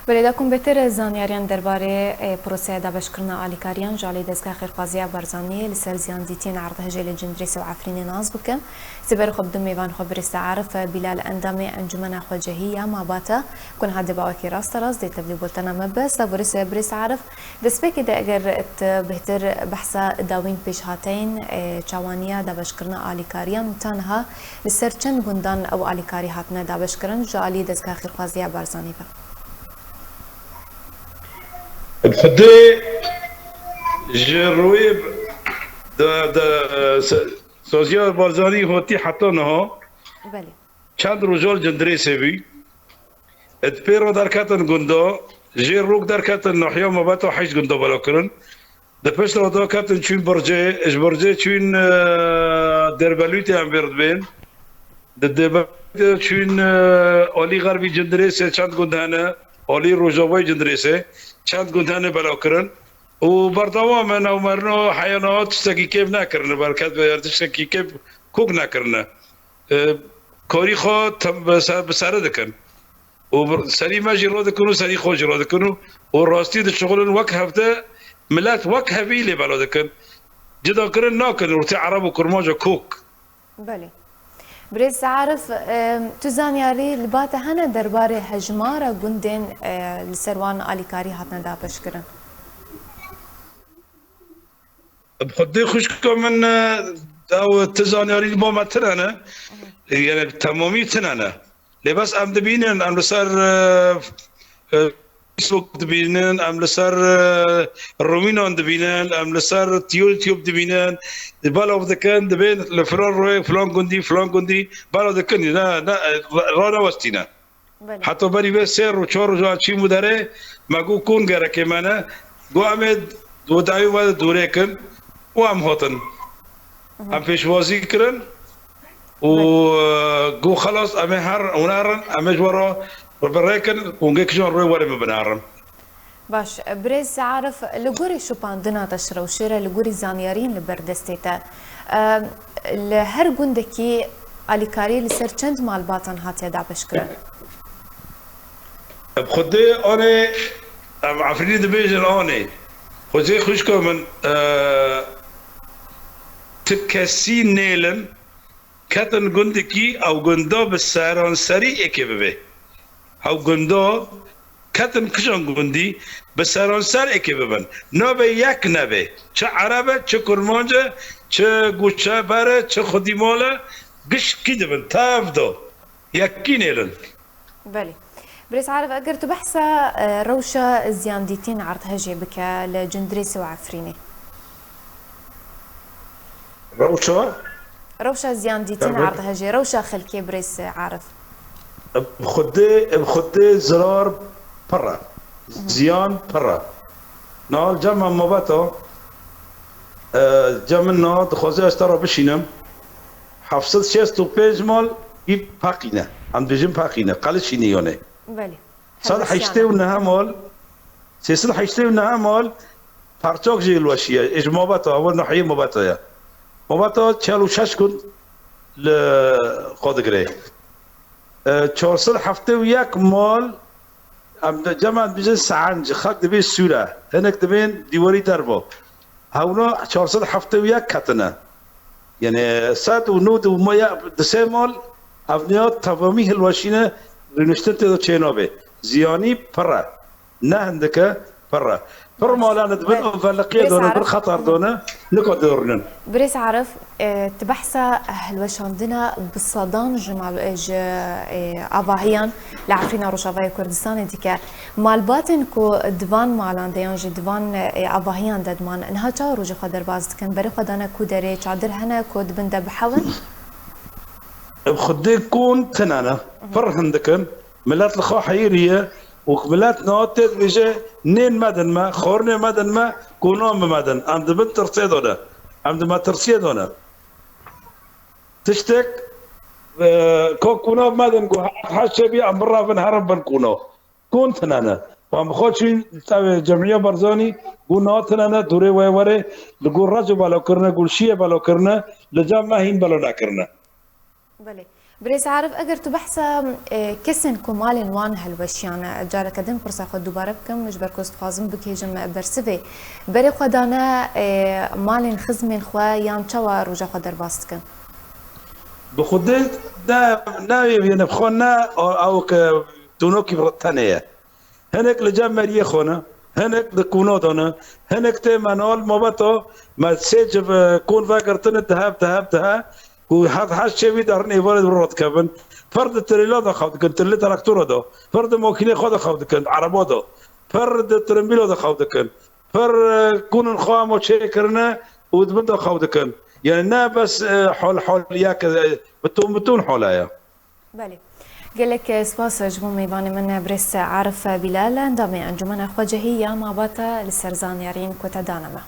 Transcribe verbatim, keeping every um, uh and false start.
Belê, da ku em bêtir zanyariyan derbarê, e, proseya dabeşkirina alîkariyan ji alî Dezgeha Xêrxwaziya Barzaniyê li ser ziyandîtiyên erdhejê li Cindirêsê û Efrînê nas bikin, ez ê berê xwe bidim mêvan xwe birêz Arif Bilal, endamê Encumena Xwecehî ya Mabata, ku niha dê bawekî rasterast dê tevlî bultena me be. Savorî se birêz Arif, destpêkê de eger tu bêhtir behsa dawîn pêşhateyên, e, çawaniya dabeşkirina alîkariyan û ta niha li ser çend gundan ew alîkarî hatine dabeşkirin ji alî Dezgeha Xêrxwaziya Barzanî ve? Bi xwedê ji rûyê de, de, se-, Saziya Barzanî hotî heta niha Belê. çend roja li Cindirêsê bî. Di pê re derketin gunda, jê rok derketin nahiya Mabata heşt gunda bela kirin. Di pişt re derketin çûn Bircê, ji Bircê çûn, e, Derbelûtê em vêr dibên. Di Derbelûtê çûn, e, alî xerbî Cindirêsê çend gund hene, alî rojavayê Cindirêsê çend gund hene bela kirin. Û berdewam e, navmerino heyana tiştekî kêm nekirine, berket be tiştekî kêm kok nekirine. E, karî xwe tem-, bi se-, bi sere dikin. Û bi-, serî me jî radikin û serî xwe jî radikin û, û rastî dişixulin wek hevde, milet wek hevî lê bela dikin. Cidakirin nakin, ortê Ereb û Kurmanca kok. Belê. Birêz Arif, e, tu zanyarî li ba te hene derbarê hejmara gundên, e, li ser wan alîkarî hatine dabeşkirin? Bi xwedê xwişka min, e, ew ti zanyarî li ba me tune ne. Yani bi temamî tune ne. Lê bes em dibînin, em li ser, e, e, Facebook dibînin, em li ser, e, rûmînan dibînin, em li ser YouTube dibînin. Belav dikin, dibên li filan rûyê, filan gundî, filan gundî belav dikin. Ne, ne, ra-, ranewestîne. Belê. Heta berî vê sê roj, çar rojan çîm û derê me got kon gerekê me ne. Got em ê dawî we dûrê kin û em hatin. Em pêşwazî kirin û, Belê. e, got xelas em ê her hûn herin, em ê ji we re bi rê kin, hûn gê kijan rê werê min binerin. Baş, birêz Arif, li gorî şopandina te ji rewşê re, li gorî zanyariyên li ber destê te, e, li her gundekî alîkarî li ser çend malbatan hatiye dabeşkirin? Bi xwedê anê, em Efrînî dibêjin anê. Xwezê xwişka min, e, ti kesî nêlin, ketin gundikî, ew gunda bi seranserî êkê bibe. Ew gunda ketin kijan gundî bi seranser êkê bibin. Nabe yek nebe. Çi Ereb e, çi Kurmanc e, çi Guçeber e, çi Xwedîmal e, gişkî dibin. Tev do. Yekî nêlin. Belê. Birêz Arif, eger tu behsa, e, rewşa ziyandîtiyên erdhejê bike li Cindirêsê û Efrînê. Rewşa? Rewşa ziyandîtiyên Tabii. erdhejê, rewşa xelkê birêz Arif. Bi xwedê, bi xwedê zirar pir e. Ziyan pir e. Nal cem me mabeta, e, cem min na dixwaze ez te re bişînim. Heft sed şêst û pênc mal î peqîne. Em dibêjin peqîne. Qelişîne yanê. Belê. Sed heştê û neh mal, sê sed heştê û neh mal parçak jî hilweşiye. Ê ji mabeta, ew nahiyê mabeta ye. Mabeta çel û şeş gund li xwe digire. E, çar sed heftê û yek mal, em de cem em dibêjin sehenc, xak dibê sûre. Hinek dibên dîwarî derva. Hewna çar sed heftê û yek ketine. Yani sed û nod û maya di sê mal, evniya tevamî hilweşîne, rûniştin tê de çênabe. Ziyanî pir e. Ne hindike, pir e. Pir malan dibin, Be-, ev veliqiyê Birêz done, bir Arif. xetar done, nika dorinin. Birêz Arif, e, tu behsa hilweşandina bi sedan ji mal-, e, ji, e, avahiyan li Efrîna Rojavayê Kurdistanê dike. Malbatên ku di van malan de yan jî di van, e, avahiyan de diman, niha çawa rojê xwe derbas dikin? Berê xwe dane ku derê, çadir hene ku di bin de bihewin? Bi xwedê kon tune ne. Pir hindik in. Milet li xwe heyirî ye û milet niha tê dibêje, nên medin me, xwarinê medin me, ku nan bimedin. Em di bin tirsê de ne. Em di metirsiyê de ne. Tiştek, e, ka kuna medin ku he-, her çê bî em birevin herin bin kuna. Kon tune ne. Wan bi xwe çûn tevê Cemîya Barzanî, ku na tune ne, dûrê wê werê, li gor Reco belo kirine, gul şiyê belo kirine, li cem me hîn belo nekirine. Belê. Birêz Arif, eger tu behsa e, kesên ku malên wan helweşiyane, careke din pirsa xwe dubare bikim, ji ber ku ez dixwazim bigihêjim bersivê. Berê xwe dane e, malên xizmên xwe yan çawa roja xwe derbas dikin? Bi xwedê ne, ne, yani bi xwe ne, ew ke tunokî tenê ye. Hinek li cem meriyê xwe ne, hinek di kûno de ne, hinek tê me nal mabeta me sê civ kûn vegirtine dihev, dihev, dihe ku her her çê wî derin êvarê bi rot kevin. Pir di tirêla de xew dikin, tirêlê traktora de, pir di makînê xwe de xew dikin, ereba de, pir di tirimbîla de xew dikin, pir kûnin xwe hema çêkirine û di bin de xew dikin. Yani ne bes hol hol yek, bi ton bi ton hole ye. Belê. Gelek spas ji bo mêvanê min birêz Arif Bilal, endamê Encûmena Xwecihî ya Mabata li ser zanyariyên ku te dane me.